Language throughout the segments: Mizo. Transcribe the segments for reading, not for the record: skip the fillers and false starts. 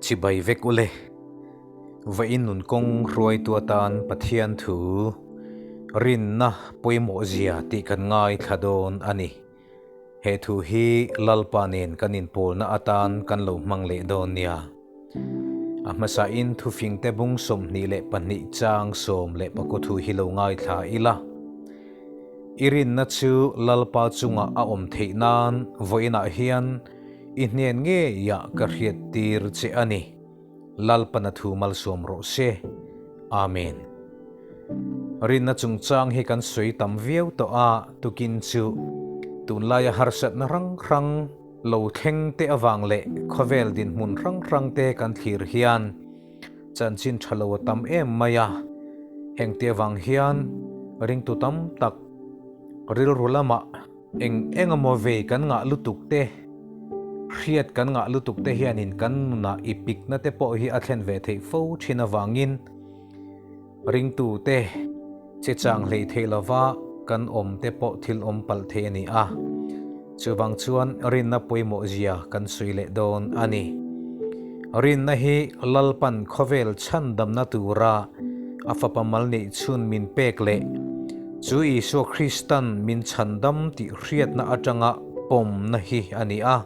Chibai vek ule. Vawiin nun kawng hruaitu atan Pathian thu rinna pawimawh zia tih kan ngaithla dawn a ni. He thu hi Lalpa nen kan inpawlna atan kan lo hmang leh dawn nia. A hmasain thufingte bung 22 chang 19 thu hi lo ngaithla ila. I rinna chu Lalpa chungah a awm theih nan vawiinah hian i hnen ngeiah ka hriattir che a ni. Lalpana thu malsawm rawh se. Amen. Rinna chungchang hi kan sawi tam viau tawh a, tukin chu tunlaia harsatna hrang hrang lo thleng te avang leh khawvel dinhmun hrang hrang te kan thlir hian chanchin tha lo a tam em mai a. Heng te avang hian ringtu tam tak rilru lamah Eng eng emaw vei kan ngah lutuk te, hriat kan ngah lutuk te hianin kan nunah i pikna te pawh hi a thlen ve theih fo thin avangin ringtu te che chang hlei thei lova kan awm te pawh thil awm palh thei a ni a. Chuvang chuan rinna pawimawh zia kan sawi leh dawn a ni. Rinna hi Lalpan khawvel chhandamna tura a fapa mal neih chhun min pek leh Chu Isua Kristan min chhandam tih hriatna atanga pawmna hi a ni a.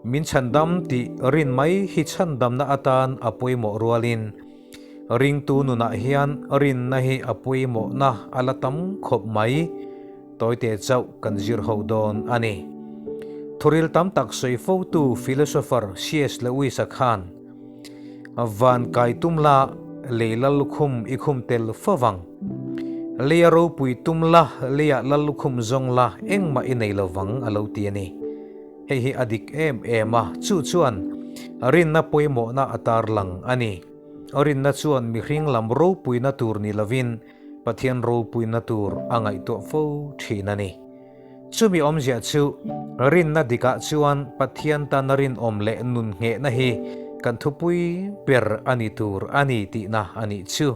Min chhandam tih rin mai hi chhandamna atan a pawimawh rualin, ringtu nunah hian rinna hi a pawimawhna a la tam khawp mai. Tawite chauh kan zir ho dawn a ni. Thuril tam tak sawi fotu philosopher CS Lewis-a khan, Van kai tum la, lei lal lukhum i khum tel fo vang. Leia ropui tum la, leiah lal lukhum zawng la, engmah i nei lo vang, a lo ti a ni. Hei hi a dik em em a, chu chuan rinna pawimawhna a tarlang a ni. Rinna chuan mihring lam ropuina tur ni lovin Pathian ropuina tur a ngaihtuah fo thin a ni. Chumi awmzia chu rinna dikah chuan Pathian tana rinawm leh nun nghehna hi kan thupui ber a ni tur a ni tihna a nih chu.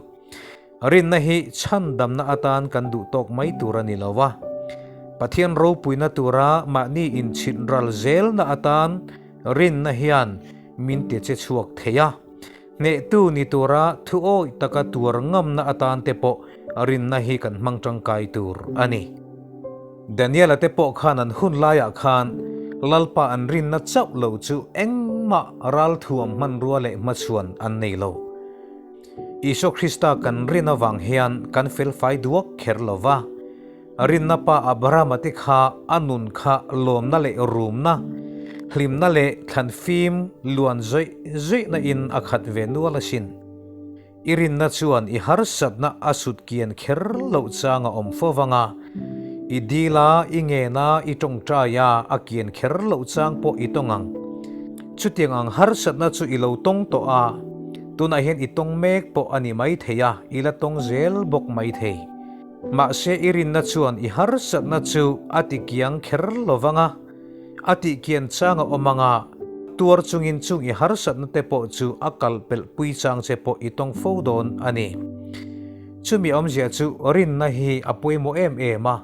Rinna hi chhandamna atan kan duh tawk mai tur a ni lo a, Pathian ropuina tura mahni inchhilh ral zelna atan rinna hian min ti che chhuak thei a. Hnehtu ni tura thu awih taka tuar ngamna atan te pawh rinna hi kan hmang tangkai tur a ni. Daniela te pawh khan an hun laiah khan Lalpa an rinna chauh lo chu engmah ralthuam hmanrua leh hmachhuan an nei lo. Isua Krista kan rin avang hian kan felfai duak kher lo va. Rinna pa Abrahama te kha a nun kha lawmna leh rumna, hlimna leh thlanfim luan zawih zawihna in a khat ve nual asin. I rinna chuan i harsatna a sut kian kher loh chang a awm fo vang a, i dil a, i ngen a, i tawngtai a, a kian kher loh chang pawh i tawng ang. Chutiang ang harsatna chu i lo tawng tawh a, tunah hian i tawng mek pawh a ni maithei a, i la tawng zel bawk maithei. Mahse i rinna chuan i harsatna chu a ti kiang kher lo vang a, a tih kian chang a awm ang a, tuar chungin chung i harsatna te pawh chu a kal pelh pui chang che pawh i tawng fo dawn a ni. Chumi awmzia chu rinna hi a pawimawh em em a,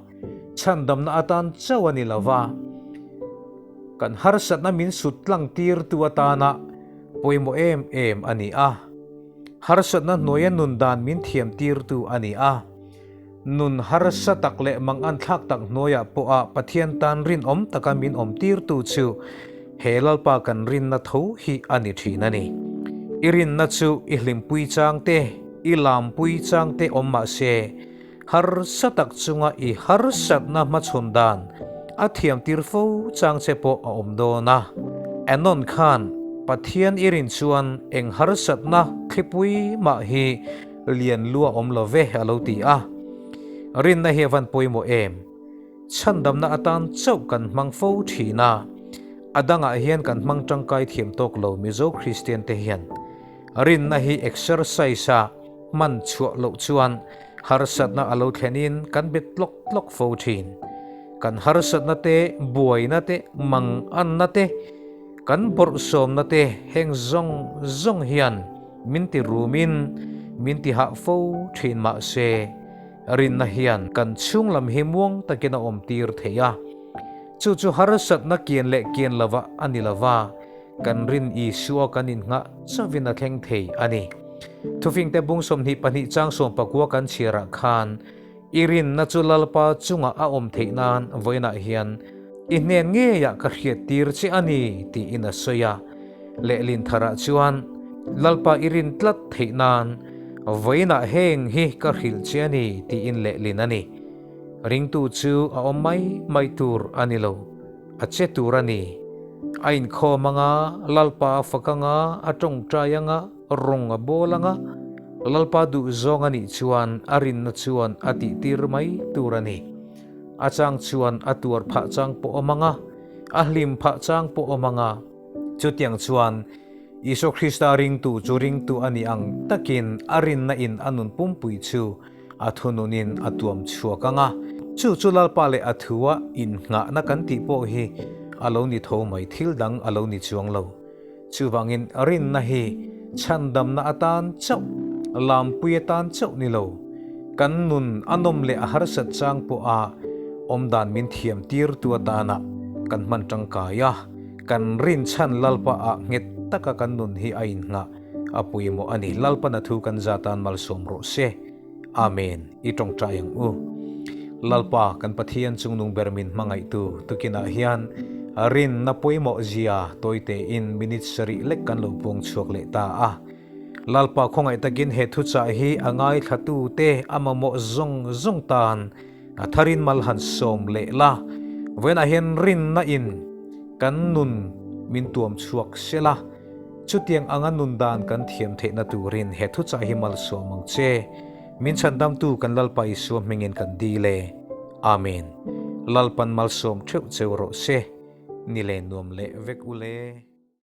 chhandamna atan chauh a ni lo va, kan harsatna min sut tlang tirtu atana pawimawh em em a ni a. Harsatna hnuaia nun dan min thiam tirtu a ni a. Nun harsa tak leh mangan thlak tak hnuaiah pawha Pathian tan rinawm taka min awm tirtu chu he Lalpa kan rinna tho hi a ni thin a ni. I rinna chu i hlimpui chang te, i lampui chang te awm mah se, harsa tak chunga i harsatna hmachhawn dan a thiam tir fo chang che pawh a awm dawn a. Anon khan Pathian i rin chuan eng harsatna thlipui mah hi Lian lua awm lo ve a lo ti a. Rinna hi a van pawimawh em? Chhandamna atan chauh kan hmang fo thin a, a dangah hian kan hmang tangkai thiam tawk lo Mizo Kristian te hian. Rinna hi exercise a hman chhuah loh chuan harsatna a lo thlenin kan bet tlawk tlawk fo thin. Kan harsatna te, buaina te, manganna te, kan bawrhsawmna te heng zawng zawng hian Min ti rumin min ti hah fo thin mah se, rinna hian kan chhung lam hi muang takin a awm tir thei a. Chu chu harsatna kian leh kian lova a ni lova, kan rin Isua kan innghah chauhin a thleng thei a ni. Thufingte bung 22 chang 19 kan chhiarah khan I rinna chu Lalpa chungah a awm theih nan vawiinah hian i hnen ngeiah ka hriat tir che a ni tiin a sawi a. Lehlin tharah chuan Lalpa i rin tlat theih nan vawiinah heng hi ka hrilh che a ni tiin lehlin a ni. Ringtu chu a awm mai mai tur a ni lo, a che tur a ni. A inkhawm anga, Lalpa a fak anga, a tawngtai anga, Rawng a bawl anga, Lalpa duh zawng a nih chuan a rinna chuan a tihtir mai tur a ni. A chang chuan a tuar phah chang pawh awm anga, a hlim phah chang pawh awm anga. Chutiang chuan Isua Krista ringtu chu ringtu a nih ang takin a rinna in a nun pumpui chu a thununin a tuam chhuak anga, chu chu Lalpa leh a thua innghahna kan tih pawh hi a lo ni tho mai, thil dang a lo ni chuang lo. Chuvangin rinna hi chhandamna atan chauh, lampui atan chauh ni lo, kan nun a nawm leh a harsat chang pawha awmdan min thiam tirtu atana kan hman tangkai a, kan rinchhan Lalpa ah nghet taka kan nun hi a innghah a pawimawh a ni. Lalpan a thu kan zatan malsawm rawh se. Amen. I tawngtai ang u. Lalpa kan Pathian chungnung ber min hmangaihtu tukinah hian rinna pawimawh zia tawitein minute sarih lek kan lo puang chhuak leh ta a. Lalpa khawngaih takin he thuchah hi a ngaithlatute a mamawh zawng zawng tan a tharin mal han sawm leh la. Vawiinah hian rinna in kan nun min tuam chhuak sela. Chutiang anga nun dan kan thiam theihna turin he thuchah hi malsawm ang che. Min chhandamtu kan Lalpa Isua hmingin kan dil e. Amen. Lalpan malsawm theuh cheu rawh se. Ni le nuam leh vek u le.